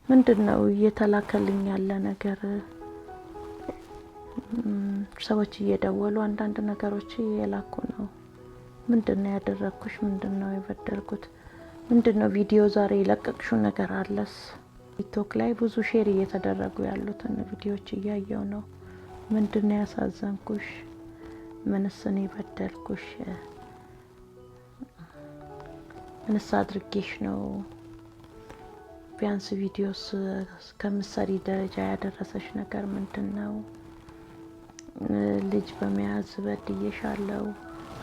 ምንድን ነው እየተላከልኝ ያለ ነገር? ሰዎች እየደወሉ አንዳንድ ነገሮች እየላኩ ነው። ምንድን ነው ያደረግኩሽ? ምንድን ነው የበደልኩት? ምንድን ነው ቪዲዮ ዛሬ የለቀቅሽው ነገር አለስ? ቲክቶክ ላይ ብዙ share እየተደረጉ ያሉትን ቪዲዮዎች እያየው ነው። ምንድን ነው ያሳዘንኩሽ? ምንስ እኔ በደልኩሽ? ምንስ አድርጌሽ ነው? ቢያንስ ቪዲዮስ እስከምትሰሪ ደረጃ ያደረሰሽ ነገር ምንድን ነው? ልጅ በመያዝ በድዬሻለሁ።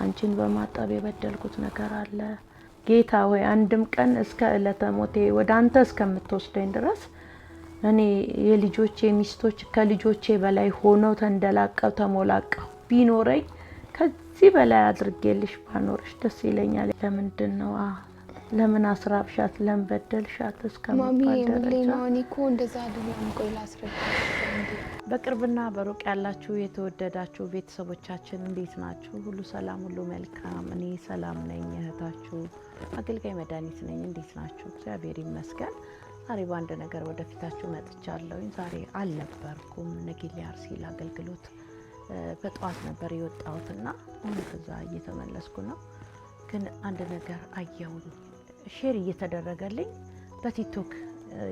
አንቺን በማጠብ የበደልኩት ነገር አለ። ጌታ ሆይ፣ አንድም ቀን እስከ ዕለተ ሞቴ ወደ አንተ እስከምትወስደኝ ድረስ እኔ የልጆቼ ሚስቶች ከልጆቼ በላይ ሆነው ተንደላቀው ተሞላቀው ቢኖረኝ ከዚህ በላይ አድርጌልሽ ባኖርሽ ደስ ይለኛል። ለምንድን ነው፣ ለምን አስራብሻት? ለምን በደልሻት? ማሚ እስከመባል የምሌ ደረጃ። ነው። እኔ እኮ እንደዛ አይደለም። ቆይ ላስረዳሽ እንዴ። በቅርብና በሩቅ ያላችሁ የተወደዳችሁ ቤተሰቦቻችን እንዴት ናችሁ? ሁሉ ሰላም፣ ሁሉ መልካም። እኔ ሰላም ነኝ። እህታችሁ አገልጋይ መድኃኒት ነኝ። እንዴት ናችሁ? እግዚአብሔር ይመስገን። ዛሬ በአንድ ነገር ወደፊታችሁ መጥቻለሁኝ። ዛሬ አልነበርኩም። ነጌሌ አርሲ ለአገልግሎት በጠዋት ነበር የወጣሁትና አሁን ከዛ እየተመለስኩ ነው። ግን አንድ ነገር አየሁኝ። Share እየተደረገልኝ በቲክቶክ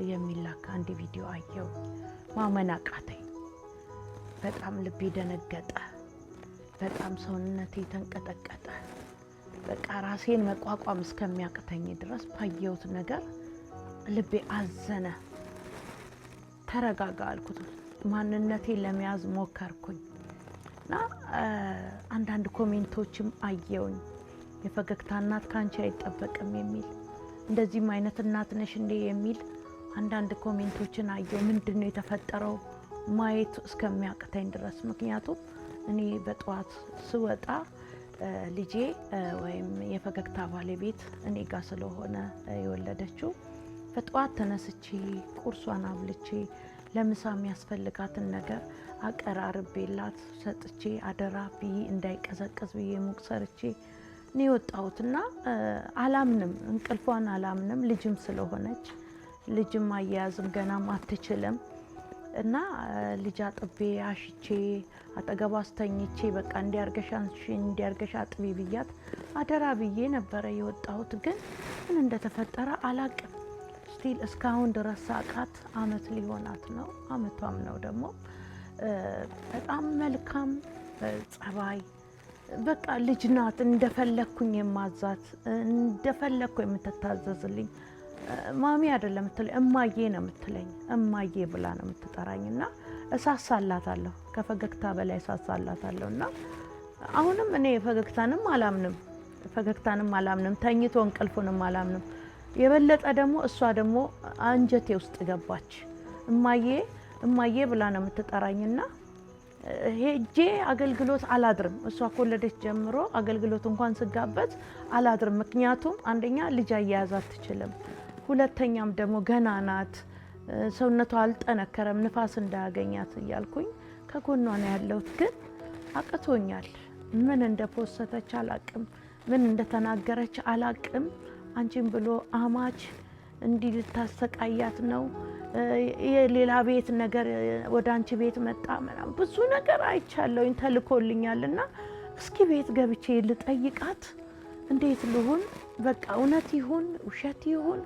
የሚላክ አንድ ቪዲዮ አየሁ። ማመን አቃተኝ። በጣም ልቤ ደነገጠ። በጣም ሰውነቴ ተንቀጠቀጠ። በቃ ራሴን መቋቋም እስከሚያቅተኝ ድረስ ባየሁት ነገር ልቤ አዘነ። ተረጋጋ አልኩት። ማንነቴን ለመያዝ ሞከርኩኝ እና አንዳንድ comment ኦችም አየውኝ። የፈገግታ እናት ከአንቺ አይጠበቅም የሚል፣ እንደዚህም አይነት እናት ነሽ እንዴ የሚል አንዳንድ comment ኦችን አየው። ምንድን ነው የተፈጠረው ማየት እስከሚያቅተኝ ድረስ። ምክንያቱም እኔ በጠዋት ስወጣ ልጄ ወይም የፈገግታ ባለቤት እኔ ጋር ስለሆነ የወለደችው፣ በጠዋት ተነስቼ ቁርሷን አብልቼ ለምሳ የሚያስፈልጋትን ነገር አቀራርቤላት ሰጥቼ፣ አደራ ብዬ እንዳይቀዘቅዝ ብዬ ሙቅ ሰርቼ ነው የወጣሁት እና አላምንም፣ እንቅልፏን አላምንም። ልጅም ስለሆነች ልጅም አያያዝም ገናም አትችልም እና ልጅ አጥቤ አሽቼ አጠገቧ አስተኝቼ በቃ እንዲያርገሽ አንሺ፣ እንዲያርገሽ አጥቢ ብያት አደራ ብዬ ነበረ የወጣሁት። ግን ምን እንደተፈጠረ አላቅም። Still እስካሁን ድረስ ሳቃት አመት ሊሆናት ነው። አመቷም ነው ደግሞ። በጣም መልካም ጸባይ፣ በቃ ልጅ ናት። እንደፈለግኩኝ የማዛት፣ እንደፈለግኩ የምትታዘዝልኝ፣ ማሚ አይደለም የምትለኝ፣ እማዬ ነው የምትለኝ። እማዬ ብላ ነው የምትጠራኝ እና እሳሳላታለሁ። ከፈገግታ በላይ እሳሳላታለሁ እና አሁንም እኔ ፈገግታንም አላምንም፣ ፈገግታንም አላምንም፣ ተኝቶ እንቅልፉንም አላምንም። የበለጠ ደግሞ እሷ ደግሞ አንጀቴ ውስጥ ገባች። እማዬ እማዬ ብላ ነው የምትጠራኝና ሄጄ አገልግሎት አላድርም። እሷ ከወለደች ጀምሮ አገልግሎት እንኳን ስጋበት አላድርም። ምክንያቱም አንደኛ ልጅ አያያዝ አትችልም፣ ሁለተኛም ደግሞ ገና ናት፣ ሰውነቷ አልጠነከረም፣ ንፋስ እንዳያገኛት እያልኩኝ ከጎኗ ነው ያለሁት። ግን አቅቶኛል። ምን እንደፖሰተች አላቅም፣ ምን እንደተናገረች አላቅም። አንቺን ብሎ አማች እንዲህ ልታሰቃያት ነው፣ የሌላ ቤት ነገር ወደ አንቺ ቤት መጣ ምናምን ብዙ ነገር አይቻለሁኝ፣ ተልኮልኛል። እና እስኪ ቤት ገብቼ ልጠይቃት፣ እንዴት ልሁን? በቃ እውነት ይሁን ውሸት ይሁን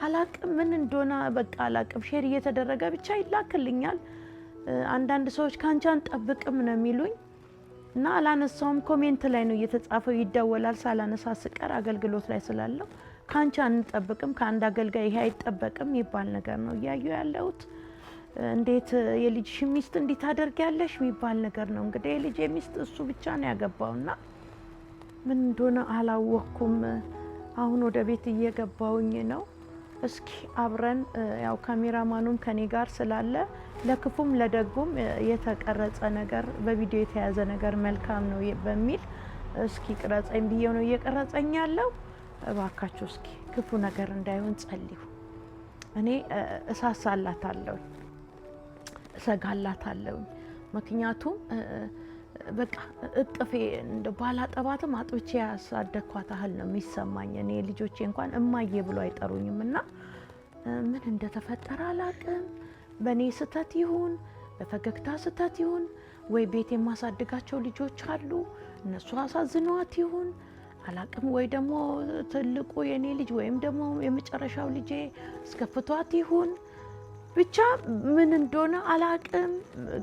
አላቅም፣ ምን እንደሆነ በቃ አላቅም። Share እየተደረገ ብቻ ይላክልኛል። አንዳንድ ሰዎች ከአንቺ አንጠብቅም ነው የሚሉኝ እና አላነሳውም። Comment ላይ ነው እየተጻፈው፣ ይደወላል። ሳላነሳ ስቀር አገልግሎት ላይ ስላለው ከአንቺ አንጠብቅም፣ ከአንድ አገልጋይ ይሄ አይጠበቅም የሚባል ነገር ነው እያየሁ ያለሁት። እንዴት የልጅሽ ሚስት እንዲህ ታደርጊያለሽ የሚባል ነገር ነው። እንግዲህ የልጅ ሚስት እሱ ብቻ ነው ያገባውና ምን እንደሆነ አላወቅኩም። አሁን ወደ ቤት እየገባውኝ ነው። እስኪ አብረን ያው ካሜራማኑም ከኔ ጋር ስላለ ለክፉም ለደጉም የተቀረጸ ነገር፣ በቪዲዮ የተያዘ ነገር መልካም ነው በሚል እስኪ ቅረጸኝ ብዬው ነው እየቀረጸኝ ያለው። እባካችሁ እስኪ ክፉ ነገር እንዳይሆን ጸልዩ። እኔ እሳሳላታለሁ፣ እሰጋላታለሁ። ምክንያቱም በቃ እቅፌ እንደ ባላጠባትም አጥብቼ ያሳደግኳት ያህል ነው የሚሰማኝ። እኔ ልጆቼ እንኳን እማዬ ብሎ አይጠሩኝም እና ምን እንደተፈጠረ አላቅም። በእኔ ስህተት ይሁን በፈገግታ ስህተት ይሁን ወይ ቤት የማሳድጋቸው ልጆች አሉ፣ እነሱ አሳዝኗት ይሁን አላቅም፣ ወይ ደግሞ ትልቁ የኔ ልጅ ወይም ደግሞ የመጨረሻው ልጄ አስከፍቷት ይሁን፣ ብቻ ምን እንደሆነ አላቅም።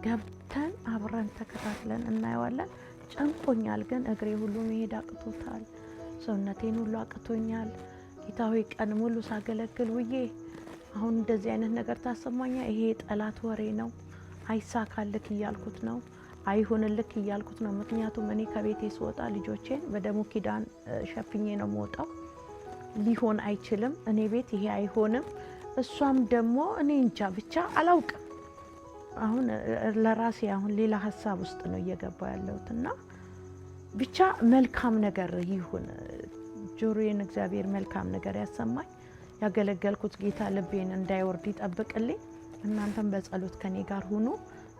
ገብተን አብረን ተከታትለን እናየዋለን። ጨንቆኛል፣ ግን እግሬ ሁሉ መሄድ አቅቶታል። ሰውነቴን ሁሉ አቅቶኛል። ጌታ ሆይ፣ ቀን ሙሉ ሳገለግል ውዬ አሁን እንደዚህ አይነት ነገር ታሰማኛ። ይሄ የጠላት ወሬ ነው፣ አይሳካልክ እያልኩት ነው፣ አይሁንልክ እያልኩት ነው። ምክንያቱም እኔ ከቤቴ ስወጣ ልጆቼን በደሙ ኪዳን ሸፍኜ ነው የምወጣው። ሊሆን አይችልም፣ እኔ ቤት ይሄ አይሆንም። እሷም ደግሞ እኔ እንጃ ብቻ አላውቅም። አሁን ለራሴ አሁን ሌላ ሀሳብ ውስጥ ነው እየገባ ያለሁት እና ብቻ መልካም ነገር ይሁን። ጆሮዬን እግዚአብሔር መልካም ነገር ያሰማኝ። ያገለገልኩት ጌታ ልቤን እንዳይወርድ ይጠብቅልኝ። እናንተም በጸሎት ከኔ ጋር ሁኑ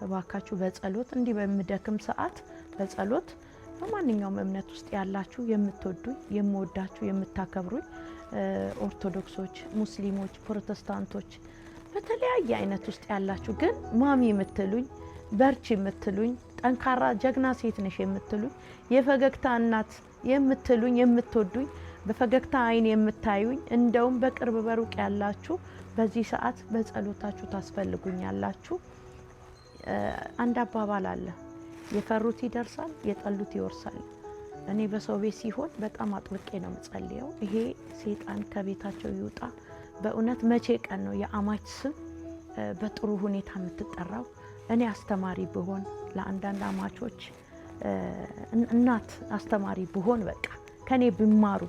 እባካችሁ። በጸሎት እንዲህ በምደክም ሰዓት በጸሎት በማንኛውም እምነት ውስጥ ያላችሁ የምትወዱኝ፣ የምወዳችሁ፣ የምታከብሩኝ ኦርቶዶክሶች፣ ሙስሊሞች፣ ፕሮቴስታንቶች፣ በተለያየ አይነት ውስጥ ያላችሁ ግን ማሚ የምትሉኝ፣ በርቺ የምትሉኝ፣ ጠንካራ ጀግና ሴት ነሽ የምትሉኝ፣ የፈገግታ እናት የምትሉኝ፣ የምትወዱኝ፣ በፈገግታ አይን የምታዩኝ፣ እንደውም በቅርብ በሩቅ ያላችሁ በዚህ ሰዓት በጸሎታችሁ ታስፈልጉኛላችሁ። አንድ አባባል አለ፣ የፈሩት ይደርሳል፣ የጠሉት ይወርሳል። እኔ በሰው ቤት ሲሆን በጣም አጥብቄ ነው የምጸልየው። ይሄ ሴጣን ከቤታቸው ይውጣ። በእውነት መቼ ቀን ነው የአማች ስም በጥሩ ሁኔታ የምትጠራው? እኔ አስተማሪ ብሆን ለአንዳንድ አማቾች፣ እናት አስተማሪ ብሆን፣ በቃ ከኔ ቢማሩ።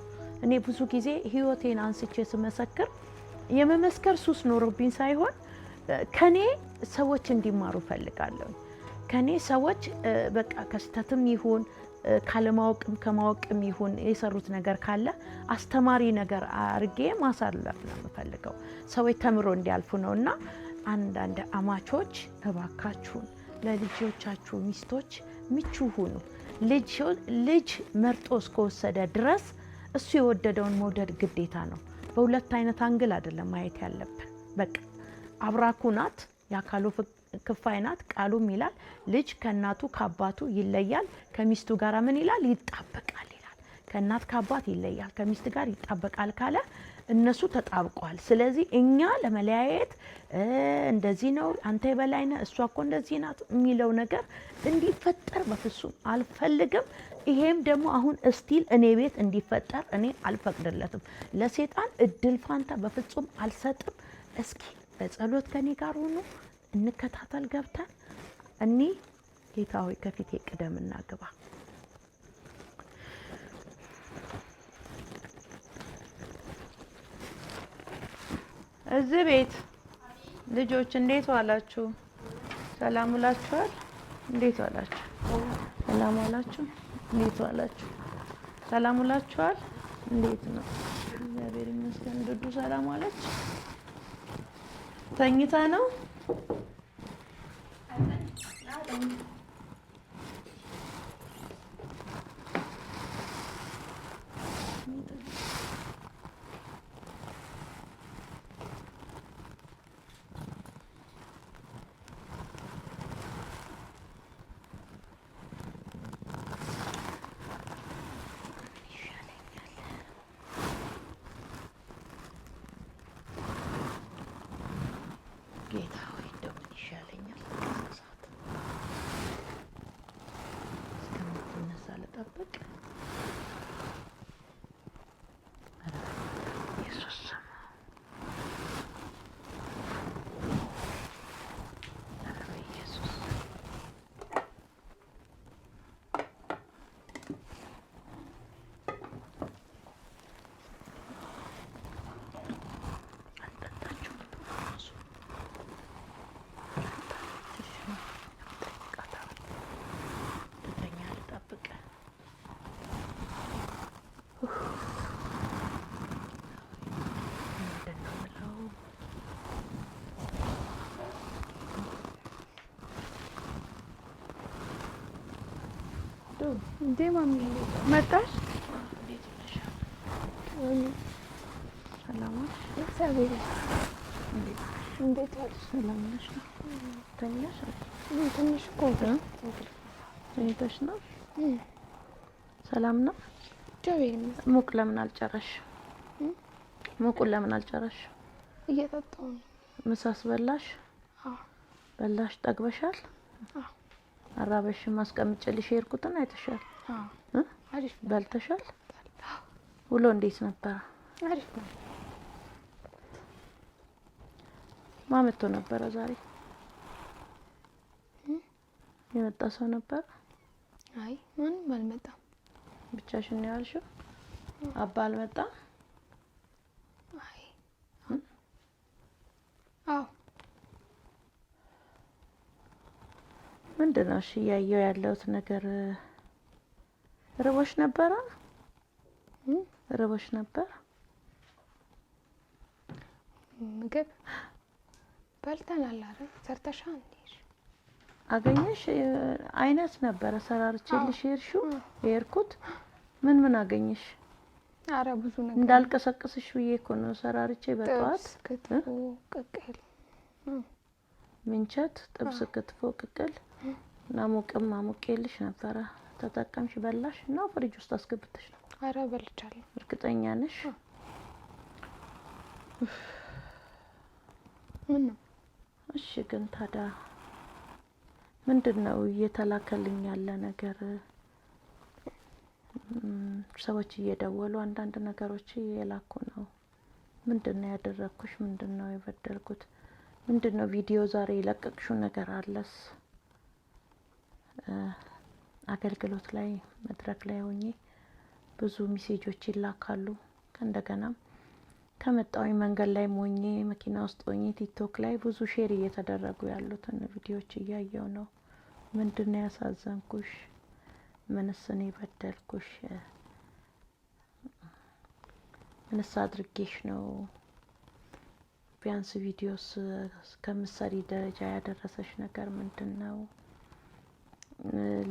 እኔ ብዙ ጊዜ ህይወቴን አንስቼ ስመሰክር የመመስከር ሱስ ኖሮብኝ ሳይሆን ከኔ ሰዎች እንዲማሩ ፈልጋለሁ። ከኔ ሰዎች በቃ ከስተትም ይሁን ካለማወቅም ከማወቅም ይሁን የሰሩት ነገር ካለ አስተማሪ ነገር አርጌ ማሳለፍ ነው የምፈልገው። ሰዎች ተምሮ እንዲያልፉ ነው። እና አንዳንድ አማቾች እባካችሁን ለልጆቻችሁ ሚስቶች ምቹ ሁኑ። ልጅ መርጦ እስከወሰደ ድረስ እሱ የወደደውን መውደድ ግዴታ ነው። በሁለት አይነት angle አይደለም ማየት ያለብን። በቃ አብራኩ ናት፣ የአካሉ ክፋይ ናት። ቃሉም ይላል ልጅ ከእናቱ ከአባቱ ይለያል፣ ከሚስቱ ጋር ምን ይላል? ይጣበቃል ይላል። ከእናት ከአባት ይለያል፣ ከሚስት ጋር ይጣበቃል ካለ እነሱ ተጣብቀዋል። ስለዚህ እኛ ለመለያየት እንደዚህ ነው፣ አንተ የበላይ ነህ፣ እሷ እኮ እንደዚህ ናት የሚለው ነገር እንዲፈጠር በፍጹም አልፈልግም። ይሄም ደግሞ አሁን still እኔ ቤት እንዲፈጠር እኔ አልፈቅድለትም። ለሴጣን እድል ፋንታ በፍጹም አልሰጥም። እስኪ በጸሎት ከኔ ጋር ሁኑ፣ እንከታተል ገብተን እኒ። ጌታ ሆይ፣ ከፊቴ ቅደምና ግባ። እዚህ ቤት ልጆች እንዴት ዋላችሁ? ሰላም ውላችኋል? እንዴት ዋላችሁ? ሰላም ዋላችሁ? እንዴት ዋላችሁ? ሰላም ውላችኋል? እንዴት ነው? እግዚአብሔር ይመስገን። ዱዱ ሰላም ዋለች? ተኝታ ነው? ይሻለኛል። ጌታ ሆይ፣ እንደው ምን ይሻለኛል? ሰዓት እስከምትነሳ ልጠብቅ። ኧረ ኢየሱስ ስም፣ ኧረ በኢየሱስ ስም። አልጠጣችሁም ራሱ። ጠይቃታለሁ። ልተኛ ልጠብቅ። ምንድን ነው የምለው? እንዴ ማሚ፣ መጣሽ? እንዴት ሆነሻል? ሰላም ዋልሽ? እግዚአብሔር ይመስገን። እንዴት ዋልሽ? ሰላም ነሽ? ተኛሽ? ትንሽ እኮ ተኝተሽ ነው? ሰላም ነው? እግዚአብሔር ይመስገን። ሙቅ ለምን አልጨረሽ? ሙቁን ለምን አልጨረሽ? እየጠጣሁ ነው። ምሳስ በላሽ? አዎ። በላሽ? ጠግበሻል? አዎ። አራበሽም? አስቀምጬልሽ የሄድኩትን አይተሻል? አዎ። አሪፍ ነው። በልተሻል? ውሎ እንዴት ነበረ? አሪፍ ነው። ማን መጥቶ ነበረ ዛሬ? የመጣ ሰው ነበር? አይ፣ ማንም አልመጣም። ብቻሽን ነው ያልሽው? አባ አልመጣም? አይ፣ አዎ። ምንድን ነው እሺ እያየሁ ያለሁት ነገር? ርቦሽ ነበረ? ርቦሽ ነበር? ምግብ በልተናል። ኧረ ሰርተሻል እንዴ? አገኘሽ አይነት ነበረ ሰራርቼልሽ የሄድሽው የሄድኩት። ምን ምን አገኘሽ? አረ ብዙ ነገር። እንዳልቀሰቅስሽ ብዬ እኮ ነው ሰራርቼ በጠዋት። ጥብስ፣ ክትፎ፣ ቅቅል። ምንቸት፣ ጥብስ፣ ክትፎ፣ ቅቅል እና ሙቅም አሙቄልሽ ነበረ። ተጠቀምሽ፣ በላሽ እና ፍሪጅ ውስጥ አስገብተሽ ነው? አረ በልቻለሁ። እርግጠኛ ነሽ? ምን ነው? እሺ፣ ግን ታዲያ ምንድን ነው እየተላከልኝ ያለ ነገር? ሰዎች እየደወሉ አንዳንድ ነገሮች እየላኩ ነው። ምንድን ነው ያደረግኩሽ? ምንድን ነው የበደልኩት? ምንድን ነው ቪዲዮ ዛሬ የለቀቅሽው ነገር አለስ? አገልግሎት ላይ መድረክ ላይ ሆኜ ብዙ ሜሴጆች ይላካሉ። ከእንደገናም ከመጣሁኝ መንገድ ላይ ሆኜ፣ መኪና ውስጥ ሆኜ ቲክቶክ ላይ ብዙ share እየተደረጉ ያሉትን ቪዲዮዎች እያየው ነው። ምንድን ነው ያሳዘንኩሽ? ምንስ እኔ በደልኩሽ? ምንስ አድርጌሽ ነው? ቢያንስ ቪዲዮስ እስከምትሰሪ ደረጃ ያደረሰሽ ነገር ምንድን ነው?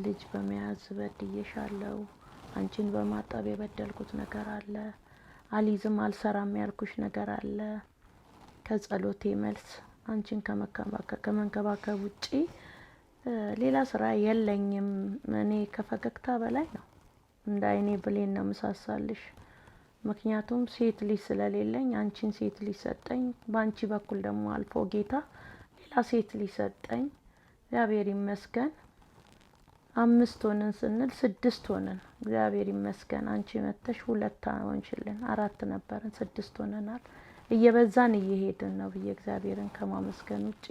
ልጅ በመያዝ በድዬሻለሁ። አንቺን በማጠብ የበደልኩት ነገር አለ። አልይዝም አልሰራም ያልኩሽ ነገር አለ። ከጸሎቴ መልስ አንቺን ከመንከባከብ ውጪ ሌላ ስራ የለኝም። እኔ ከፈገግታ በላይ ነው፣ እንደ አይኔ ብሌን ነው ምሳሳልሽ። ምክንያቱም ሴት ልጅ ስለሌለኝ አንቺን ሴት ልጅ ሰጠኝ። በአንቺ በኩል ደግሞ አልፎ ጌታ ሌላ ሴት ልጅ ሰጠኝ። እግዚአብሔር ይመስገን። 5 ሆነን ስንል 6 ሆነን፣ እግዚአብሔር ይመስገን። አንቺ መተሽ 2 ሆንሽልን፣ 4 ነበርን፣ 6 ሆነናል። እየበዛን እየሄድን ነው ብዬ እግዚአብሔርን ከማመስገን ውጪ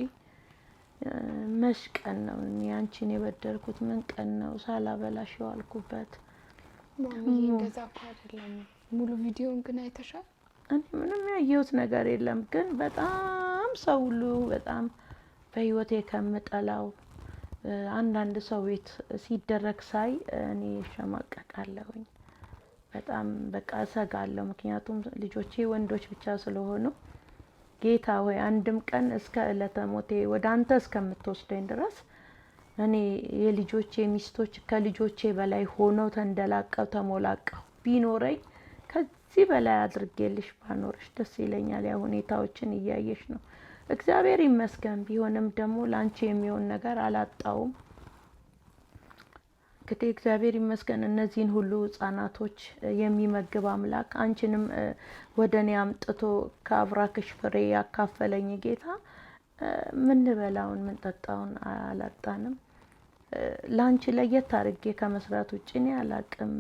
መች ቀን ነው እኔ አንቺን የበደልኩት? ምን ቀን ነው ሳላበላሽ የዋልኩበት? ማሚዬ፣ እንደዛ እኮ አይደለም። ሙሉ ቪዲዮውን ግን አይተሻል? እኔ ምንም ያየሁት ነገር የለም። ግን በጣም ሰው ሁሉ በጣም በህይወቴ ከምጠላው አንዳንድ ሰው ቤት ሲደረግ ሳይ እኔ እሸማቀቃለሁኝ። በጣም በቃ እሰጋለሁ። ምክንያቱም ልጆቼ ወንዶች ብቻ ስለሆኑ ጌታ ሆይ አንድም ቀን እስከ ዕለተ ሞቴ ወደ አንተ እስከምትወስደኝ ድረስ እኔ የልጆቼ ሚስቶች ከልጆቼ በላይ ሆነው ተንደላቀው ተሞላቀው ቢኖረኝ ከዚህ በላይ አድርጌልሽ ባኖርሽ ደስ ይለኛል። ያ ሁኔታዎችን እያየሽ ነው። እግዚአብሔር ይመስገን። ቢሆንም ደግሞ ላንቺ የሚሆን ነገር አላጣውም። እንግዲህ እግዚአብሔር ይመስገን እነዚህን ሁሉ ህጻናቶች የሚመግብ አምላክ፣ አንቺንም ወደ እኔ አምጥቶ ከአብራክሽ ፍሬ ያካፈለኝ ጌታ ምንበላውን ምንጠጣውን አላጣንም። ላንቺ ለየት አድርጌ ከመስራት ውጭ እኔ አላቅም።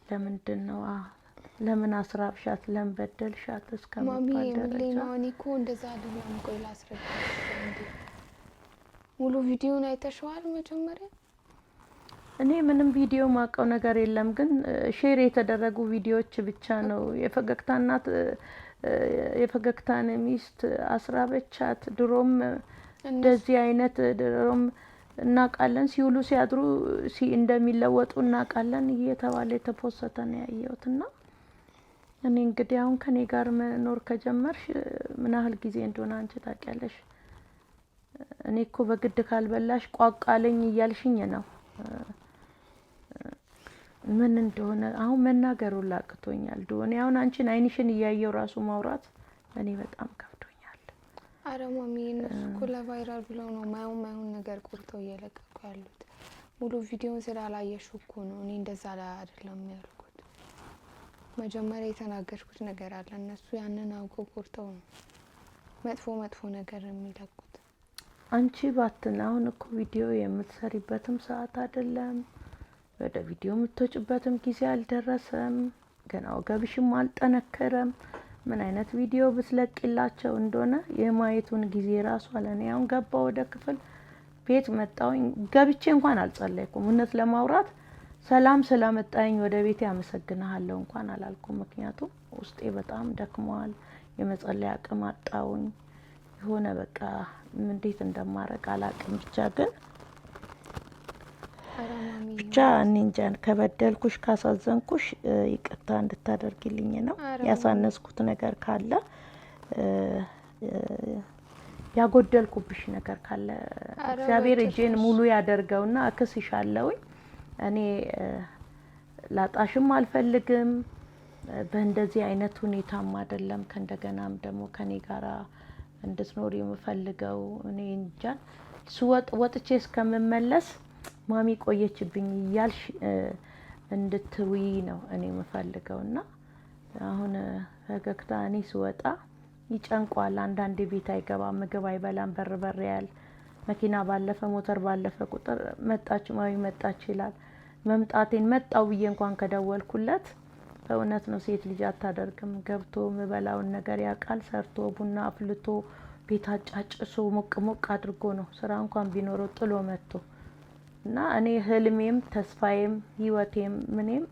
ለምንድን ነው፣ ለምን አስራብሻት፣ ለምን በደልሻት እስከመባል ማሚ ደረጃ? ነው። እኔ እኮ እንደዛ አይደለም። ቆይ ላስረዳሽ እንዴ። ሙሉ ቪዲዮን አይተሽዋል መጀመሪያ? እኔ ምንም ቪዲዮ ማውቀው ነገር የለም፣ ግን share የተደረጉ ቪዲዮዎች ብቻ ነው። የፈገግታ እናት የፈገግታን ሚስት አስራበቻት። ድሮም እንደዚህ አይነት ድሮም እናውቃለን፣ ሲውሉ ሲያድሩ እንደሚለወጡ እናውቃለን እየተባለ የተፖሰተ ነው ያየሁት። እና እኔ እንግዲህ አሁን ከኔ ጋር መኖር ከጀመርሽ ምን ያህል ጊዜ እንደሆነ አንቺ ታውቂያለሽ። እኔ እኮ በግድ ካልበላሽ ቋቃለኝ እያልሽኝ ነው። ምን እንደሆነ አሁን መናገሩ ላቅቶኛል። እኔ አሁን አንቺን አይንሽን እያየው ራሱ ማውራት እኔ በጣም ከብዶኛል። አረ ማሚ እነሱ እኮ ለ viral ብለው ነው ማየውን ማየውን ነገር ቆርጠው እየለቀቁ ያሉት። ሙሉ ቪዲዮን ስላላየሽው እኮ ነው። እኔ እንደዛ ላይ አይደለም ያልኩት። መጀመሪያ የተናገርኩት ነገር አለ። እነሱ ያንን አውቀው ቆርጠው ነው መጥፎ መጥፎ ነገር የሚለቁት። አንቺ ባትን አሁን እኮ ቪዲዮ የምትሰሪበትም ሰዓት አይደለም። ወደ ቪዲዮ የምትወጭበትም ጊዜ አልደረሰም። ገና ወገብሽም አልጠነከረም። ምን አይነት ቪዲዮ ብትለቂላቸው እንደሆነ የማየቱን ጊዜ ራሱ አለ። እኔ አሁን ገባ ወደ ክፍል ቤት መጣሁኝ። ገብቼ እንኳን አልጸለይኩም። እውነት ለማውራት ሰላም ስላመጣኝ ወደ ቤቴ አመሰግንሃለሁ እንኳን አላልኩም። ምክንያቱም ውስጤ በጣም ደክሟል። የመጸለይ አቅም አጣውኝ። የሆነ በቃ እንዴት እንደማረግ አላቅም። ብቻ ግን አረ ማሚ ብቻ እኔ እንጃ ከበደልኩሽ ካሳዘንኩሽ ይቅርታ እንድታደርጊልኝ ነው። አረ ማሚ ያሳነስኩት ነገር ካለ ያጎደልኩብሽ ነገር ካለ አረ እግዚአብሔር እጄን በጭራሽ ሙሉ ያደርገውና እክስሻለሁኝ። እኔ ላጣሽም አልፈልግም። በእንደዚህ አይነት ሁኔታም አይደለም። ከእንደገናም ደግሞ ከኔ ጋራ እንድትኖሪ የምፈልገው እኔ እንጃ ስወጥ ወጥቼ እስከምመለስ ማሚ ቆየችብኝ እያልሽ እንድትውይ ነው እኔ የምፈልገው። እና አሁን ፈገግታ እኔ ስወጣ ይጨንቋል። አንዳንዴ ቤት አይገባም፣ ምግብ አይበላም፣ በር በር ያል መኪና ባለፈ ሞተር ባለፈ ቁጥር መጣች ማሚ መጣች ይላል። መምጣቴን መጣው ብዬ እንኳን ከደወልኩለት በእውነት ነው ሴት ልጅ አታደርግም። ገብቶ ምበላውን ነገር ያውቃል። ሰርቶ ቡና አፍልቶ ቤት አጫጭሶ ሞቅ ሞቅ አድርጎ ነው ስራ እንኳን ቢኖረው ጥሎ መጥቶ እና እኔ ህልሜም ተስፋዬም ህይወቴም ምኔም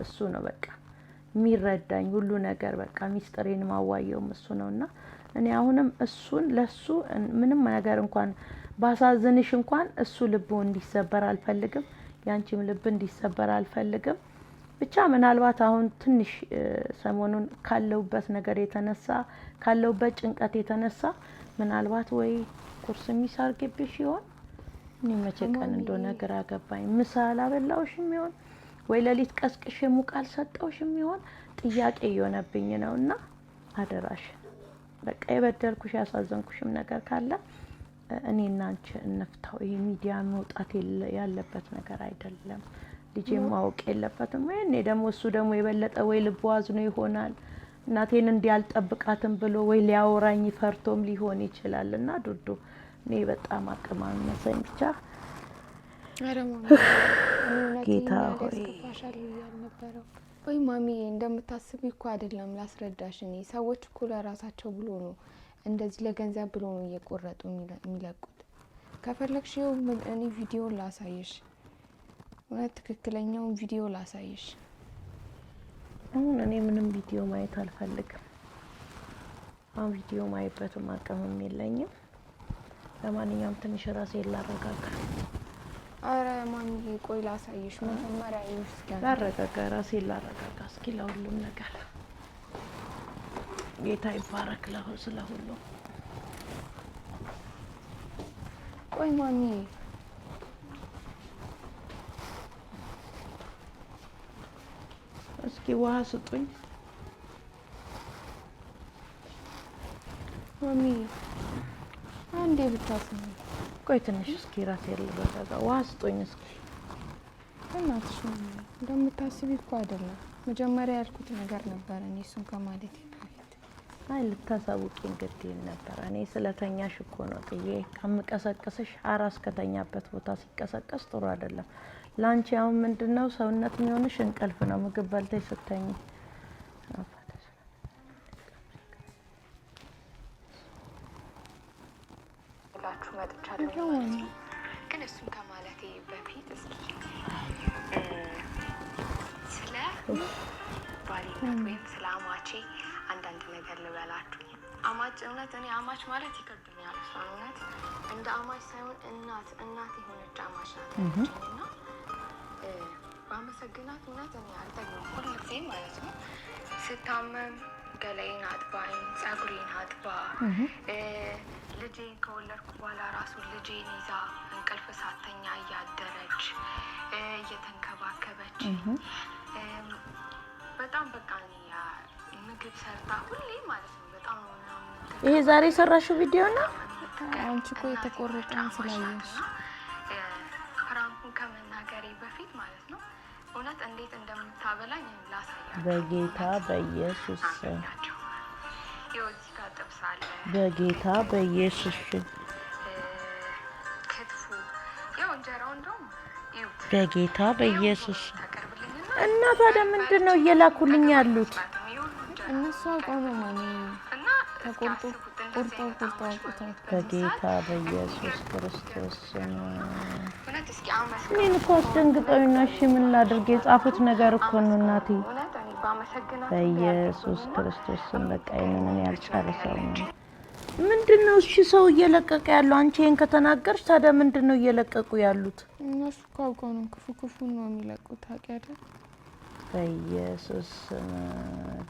እሱ ነው። በቃ የሚረዳኝ ሁሉ ነገር በቃ ሚስጥሬን ማዋየውም እሱ ነው። እና እኔ አሁንም እሱን ለሱ ምንም ነገር እንኳን ባሳዝንሽ እንኳን እሱ ልቡ እንዲሰበር አልፈልግም። ያንቺም ልብ እንዲሰበር አልፈልግም። ብቻ ምናልባት አሁን ትንሽ ሰሞኑን ካለሁበት ነገር የተነሳ ካለሁበት ጭንቀት የተነሳ ምናልባት ወይ ቁርስ miss አድርጌብሽ ይሆን? እኔ መቼ ቀን ማሚ እንደሆነ ግራ ገባኝ። ምሳ አላበላሁሽም ይሆን ወይ ሌሊት ቀስቅሼ ሙቅ አልሰጠውሽም ይሆን? ጥያቄ እየሆነብኝ ነው። እና አደራሽ በቃ የበደልኩሽ ያሳዘንኩሽም ነገር ካለ እኔና አንቺ እንፍታው። ይሄ ሚዲያ መውጣት ያለበት ነገር አይደለም። ልጄም ማወቅ የለበትም። ወይ እኔ ደግሞ እሱ ደግሞ የበለጠ ወይ ልቡ አዝኖ ይሆናል እናቴን እንዲህ አልጠብቃትም ብሎ ወይ ሊያወራኝ ፈርቶም ሊሆን ይችላል። እና ዱዱ እኔ በጣም አቅም አነሰኝ። ብቻ አረ ማሚ እኔ እውነት ጌታ ይሄን ያህል ሆይ ያስከፋሻል ብዬ አልነበረም። ወይ ማሚ እንደምታስቢ እኮ አይደለም ላስረዳሽ። እኔ ሰዎች እኮ ለራሳቸው ብሎ ነው እንደዚህ ለገንዘብ ብሎ ነው እየቆረጡ የሚለቁት። ከፈለግሽ ይኸው እኔ ቪዲዮ ላሳይሽ፣ እውነት ትክክለኛውን ቪዲዮ ላሳይሽ። አሁን እኔ ምንም ቪዲዮ ማየት አልፈልግም። አሁን ቪዲዮ ማየበትም አቅምም የለኝም። ለማንኛውም ትንሽ ራሴን ላረጋጋ አረ ማሚ ቆይ ላሳይሽ፣ መጀመሪያ ይኸው እስኪ አንዴ። ላረጋጋ ራሴን ላረጋጋ እስኪ ለሁሉም ነገር ጌታ ይባረክ ስለ ሁሉም። ቆይ ማሚ እስኪ ውሃ ስጡኝ። ማሚ አንዴ ብቻ ስሚ ቆይ ትንሽ እስኪ ራሴን ልረጋጋ። ውሃ ስጡኝ እስኪ። በእናትሽ ማሚ እንደምታስቢ እኮ አይደለም። መጀመሪያ ያልኩት ነገር ነበር እኔ እሱን ከማለቴ በፊት። አይ ልታሳውቂኝ ግድ ነበር። እኔ ስለተኛሽ እኮ ነው ጥዬ ከምቀሰቅስሽ። አራስ ከተኛበት ቦታ ሲቀሰቀስ ጥሩ አይደለም። ለአንቺ አሁን ምንድነው ሰውነት የሚሆንሽ እንቅልፍ ነው። ምግብ በልተሽ ስተኝ ላችሁ መጥቻለሁ ይኸው ማለት ማሚ ነው። ግን እሱን ከማለቴ በፊት እስኪ ስለ ባሌነት ወይም ስለ አማቼ አንዳንድ ነገር ልበላችሁ። አማች እውነት እኔ አማች ማለት ይከብደኛል። እሷን እውነት እንደ አማች ሳይሆን እናት እናት የሆነች አማች ናት ያለችኝ እና ባመሰግናት እውነት እኔ አልጠግብም። ሁል ጊዜ ማለት ነው ስታመም ገላዬን አጥባኝ፣ ጸጉሬን አጥባ፣ ልጄን ከወለድኩ በኋላ ራሱ ልጄን ይዛ እንቅልፍ ሳተኛ እያደረች እየተንከባከበች በጣም በቃ እኔ ምግብ ሰርታ ሁሌ ማለት ነው በጣም ነው እና ይሄ ዛሬ የሰራሽው ቪዲዮ ነው። አንቺ እኮ የተቆረጠውን ስላየሽ Prank ኡን ከመናገሬ በፊት ማለት ነው እውነት እንዴት እንደምታበላኝ ላሳያችሁ። በጌታ በኢየሱስ ስም። ናቸው። ይኸው እዚህ ጋር ጥብስ አለ፣ በጌታ በኢየሱስ ስም። ክትፎ፣ ይኸው እንጀራው እንደውም እዩት። በጌታ በኢየሱስ ስም። ታቀርብልኝና እና ታዲያ ምንድን ነው እየላኩልኝ ያሉት? እነሱ አውቀው ነው ማሚ እና ተቆርጦ ቆርጠው ቆርጠው አውጥተው። በጌታ በኢየሱስ ክርስቶስ ስም። እውነት እስኪ አመስግኑ። እኔን እኮ አስደንግጠውኝ ነው። እሺ ምን ላድርግ? የጻፉት ነገር እኮ ነው እናቴ። እውነት እኔ ባመሰግናት በኢየሱስ ክርስቶስ ስም በቃ ይሄንን እኔ አልጨርሰውም። ምንድን ነው እሺ ሰው እየለቀቀ ያለው? አንቺ ይሄን ከተናገርሽ ታዲያ ምንድን ነው እየለቀቁ ያሉት? እነሱ እኮ አውቀው ነው፣ ክፉ ክፉ ነው የሚለቁት ታውቂያለሽ። በኢየሱስ ስም፣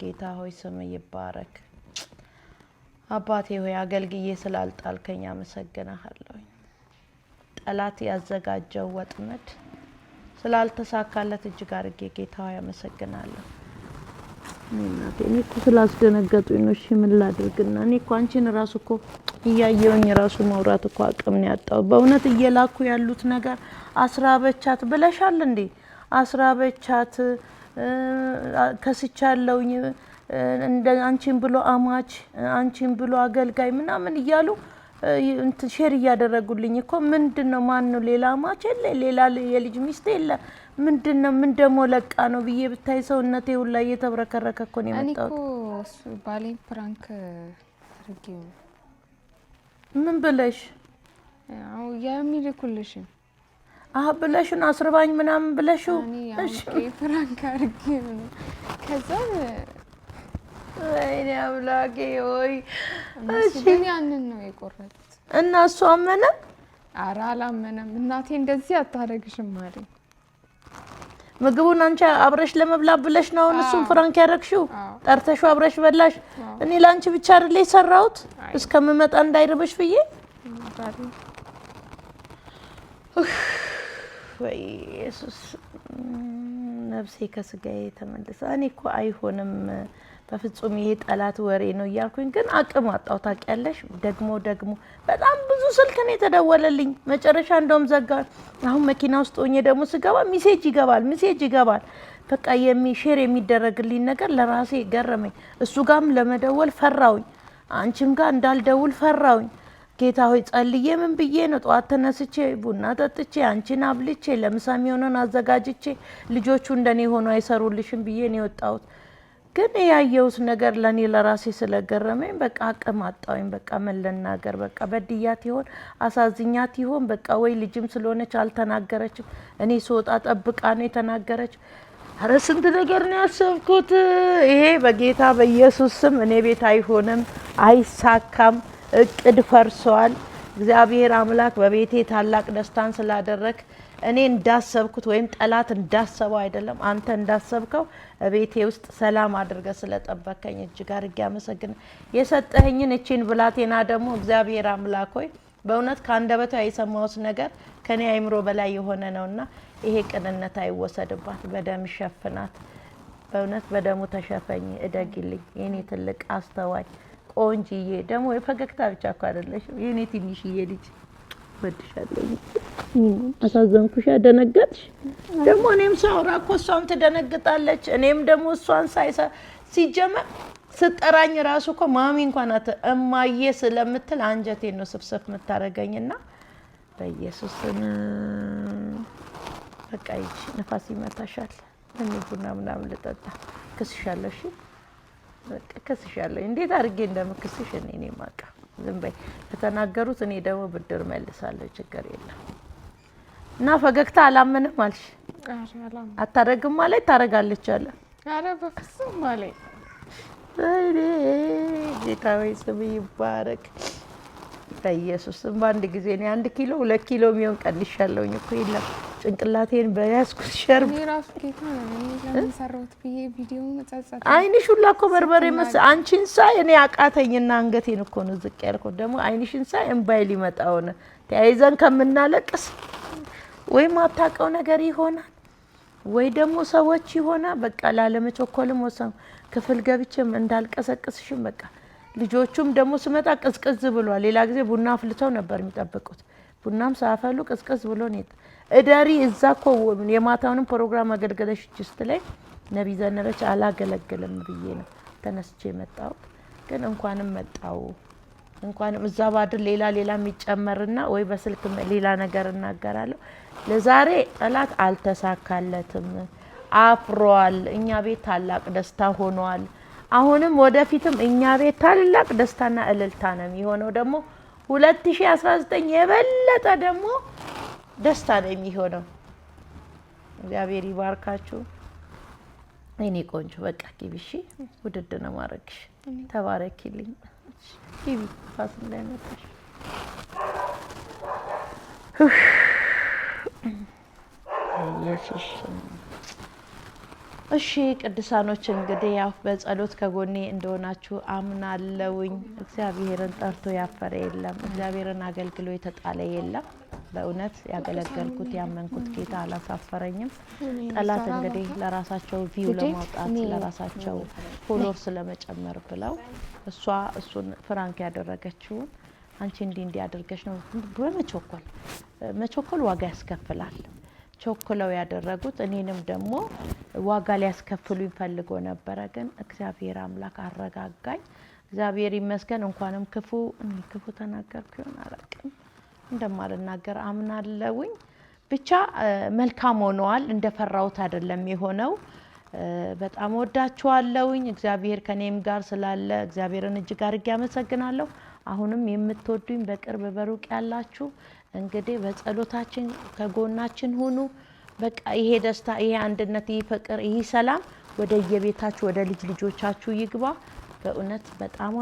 ጌታ ሆይ ስም ይባረክ። አባቴ ሆይ አገልግዬ ስላልጣልከኝ አመሰግናለሁ። ጠላት ያዘጋጀው ወጥመድ ስላልተሳካለት እጅግ አድርጌ ጌታ ሆይ አመሰግናለሁ። እኔ እናቴ እኔ እኮ ስላስደነገጡኝ ነው። እሺ ምን ላድርግና እኔ እኮ አንቺን ራሱ እኮ እያየውኝ ራሱ ማውራት እኮ አቅም ነው ያጣው። በእውነት እየላኩ ያሉት ነገር አስራበቻት ብለሻል እንዴ? አስራበቻት፣ ከስቻለሁኝ፣ እንደ አንቺን ብሎ አማች፣ አንቺን ብሎ አገልጋይ ምናምን እያሉ እንትን share እያደረጉልኝ እኮ ምንድን ነው? ማን ነው? ሌላ አማች የለ፣ ሌላ የልጅ ሚስት የለ። ምንድን ነው? ምን ደግሞ ለቃ ነው ብዬ ብታይ ሰውነቴ ሁላ እየተብረከረከ እኮ ነው እኔ የመጣሁት። እኮ እሱ ባሌን prank አድርጌው ነው። ምን ብለሽ? ያው የሚልኩልሽን። አህ ብለሽን አስርባኝ ምናምን ብለሽው? እኔ አውቄ prank አድርጌው ነው። ከዛ ወይኔ አምላኬ ሆይ። እነሱ ግን ያንን ነው የቆረጡት። እና እሱ አመነ? አረ አላመነም። እናቴ እንደዚህ አታደርግሽም አለኝ። ምግቡን አንቺ አብረሽ ለመብላት ብለሽ ነው አሁን እሱን አዎ። Prank ያደረግሽው? አዎ። ጠርተሽው አብረሽ በላሽ? አዎ። እኔ ለአንቺ ብቻ አይደለ የሰራሁት አይ። እስከምመጣ እንዳይርብሽ ብዬ። ባሌ ወይ ኢየሱስ፣ ነፍሴ ከስጋዬ ተመልሳ። እኔ እኮ አይሆንም በፍጹም ይሄ ጠላት ወሬ ነው እያልኩኝ ግን አቅም አጣው። ታውቂያለሽ፣ ደግሞ ደግሞ በጣም ብዙ ስልክ ነው የተደወለልኝ። መጨረሻ እንደውም ዘጋ። አሁን መኪና ውስጥ ሆኜ ደግሞ ስገባ message ይገባል፣ message ይገባል። በቃ share የሚደረግልኝ ነገር ለራሴ ገረመኝ። እሱ ጋም ለመደወል ፈራውኝ፣ አንቺም ጋር እንዳልደውል ፈራውኝ። ጌታ ሆይ ጸልዬ ምን ብዬ ነው ጠዋት ተነስቼ ቡና ጠጥቼ አንቺን አብልቼ ለምሳ የሚሆነውን አዘጋጅቼ ልጆቹ እንደኔ ሆኖ አይሰሩልሽም ብዬ ነው የወጣሁት። ግን ያየሁት ነገር ለእኔ ለራሴ ስለገረመኝ በቃ አቅም አጣሁኝ። በቃ ምን ልናገር? በቃ በድያት ይሆን፣ አሳዝኛት ይሆን? በቃ ወይ ልጅም ስለሆነች አልተናገረችም። እኔ ስወጣ ጠብቃ ነው የተናገረች። ኧረ ስንት ነገር ነው ያሰብኩት። ይሄ በጌታ በኢየሱስ ስም እኔ ቤት አይሆንም፣ አይሳካም። እቅድ ፈርሷል። እግዚአብሔር አምላክ በቤቴ ታላቅ ደስታን ስላደረግ እኔ እንዳሰብኩት ወይም ጠላት እንዳሰበው አይደለም፣ አንተ እንዳሰብከው ቤቴ ውስጥ ሰላም አድርገህ ስለጠበከኝ እጅግ አድርጌ አመሰግናለሁ። የሰጠኸኝን እቺን ብላቴና ደግሞ እግዚአብሔር አምላክ ሆይ በእውነት ከአንደበቷ የሰማሁት ነገር ከኔ አይምሮ በላይ የሆነ ነውና ይሄ ቅንነት አይወሰድባት፣ በደም ሸፍናት። በእውነት በደሙ ተሸፈኝ፣ እደግልኝ የኔ ትልቅ አስተዋይ ቆንጅዬ፣ ደግሞ የፈገግታ ብቻ እኮ አይደለሽም የኔ ትንሽዬ ልጅ፣ እወድሻለሁ። አሳዘንኩሽ፣ ደነገጥሽ። ደግሞ እኔም ሳውራ እኮ እሷም ትደነግጣለች። እኔም ደግሞ እሷን ሳይሳ ሲጀመር ስጠራኝ ራሱ እኮ ማሚ እንኳን እማዬ ስለምትል አንጀቴን ነው ስፍስፍ የምታደርገኝና በኢየሱስ ስም በቃ ይቺ ንፋስ ይመታሻል። እኔ ቡና ምናምን ልጠጣ። ክስሻለሁ። እሺ በቃ ክስሻለሁ። እንዴት አድርጌ እንደምክስሽ እኔ ነኝ የማውቀው። ዝም በይ። ከተናገሩት እኔ ደግሞ ብድር መልሳለሁ። ችግር የለም። እና ፈገግታ አላምንም አልሽ። ኧረ አላምንም። አታረግም ማለት ታረጋለች አለ። ኧረ በፍጹም አለኝ። ወይኔ ጌታ ሆይ ስም ይባረክ። በኢየሱስ ስም በአንድ ጊዜ እኔ 1 ኪሎ 2 ኪሎ የሚሆን ቀንሻለሁኝ እኮ። የለም ጭንቅላቴን በያዝኩት ሸርብ። እኔ ራሱ ጌታ ነው እኔ ለምን ሰራሁት ብዬ ቪዲዮውን ጸጸት። አይንሽ ሁላ እኮ በርበሬ መስ አንቺን ሳይ እኔ አቃተኝና አንገቴን እኮ ነው ዝቅ ያልኩት። ደግሞ አይንሽን ሳይ እምባይ ሊመጣ ሆነ። ተያይዘን ከምናለቅስ ወይም አታውቀው ነገር ይሆናል ወይ ደግሞ ሰዎች ይሆናል። በቃ ላለመቸኮልም ወሰንኩ። ክፍል ገብቼም እንዳልቀሰቅስሽም በቃ ልጆቹም ደግሞ ስመጣ ቅዝቅዝ ብሏል። ሌላ ጊዜ ቡና አፍልተው ነበር የሚጠብቁት። ቡናም ሳያፈሉ ቅዝቅዝ ብሎ ነው እደሪ። እዛ እኮ የማታውንም ፕሮግራም አገልግለሽ ስትለኝ ነቢይ ዘነበች አላገለግልም ብዬ ነው ተነስቼ የመጣሁት። ግን እንኳንም መጣው፣ እንኳንም እዛ ባድር ሌላ ሌላ የሚጨመርና ወይ በስልክ ሌላ ነገር እናገራለሁ። ለዛሬ ጠላት አልተሳካለትም፣ አፍሯል። እኛ ቤት ታላቅ ደስታ ሆኗል። አሁንም ወደፊትም እኛ ቤት ታላቅ ደስታና እልልታ ነው የሚሆነው። ደግሞ 2019 የበለጠ ደግሞ ደስታ ነው የሚሆነው። እግዚአብሔር ይባርካችሁ። እኔ ቆንጆ በቃ ግቢ። እሺ፣ ውድድ ነው ማድረግሽ። ተባረኪልኝ። ግቢ፣ ፋስ እንዳይመጣሽ። ኢየሱስ። እሺ ቅዱሳኖች፣ እንግዲህ ያው በጸሎት ከጎኔ እንደሆናችሁ አምናለውኝ። እግዚአብሔርን ጠርቶ ያፈረ የለም። እግዚአብሔርን አገልግሎ የተጣለ የለም። በእውነት ያገለገልኩት ያመንኩት ጌታ አላሳፈረኝም። ጠላት እንግዲህ ለራሳቸው view ለማውጣት፣ ለራሳቸው followers ለመጨመር ብለው እሷ እሱን prank ያደረገችውን አንቺ እንዲህ እንዲህ አድርገሽ ነው በመቸኮል፣ መቸኮል ዋጋ ያስከፍላል። ቸኩለው ያደረጉት እኔንም ደግሞ ዋጋ ሊያስከፍሉኝ ፈልጎ ነበረ። ግን እግዚአብሔር አምላክ አረጋጋኝ። እግዚአብሔር ይመስገን። እንኳንም ክፉ፣ እኔ ክፉ ተናገርኩ ይሆን አላውቅም፣ እንደማልናገር አምናለውኝ። ብቻ መልካም ሆነዋል። እንደፈራሁት አይደለም የሆነው። በጣም ወዳችኋለሁኝ። እግዚአብሔር ከኔም ጋር ስላለ እግዚአብሔርን እጅግ አድርጌ አመሰግናለሁ። አሁንም የምትወዱኝ በቅርብ በሩቅ ያላችሁ እንግዲህ በጸሎታችን ከጎናችን ሁኑ። በቃ ይሄ ደስታ፣ ይሄ አንድነት፣ ይሄ ፍቅር፣ ይሄ ሰላም ወደ የቤታችሁ ወደ ልጅ ልጆቻችሁ ይግባ። በእውነት በጣም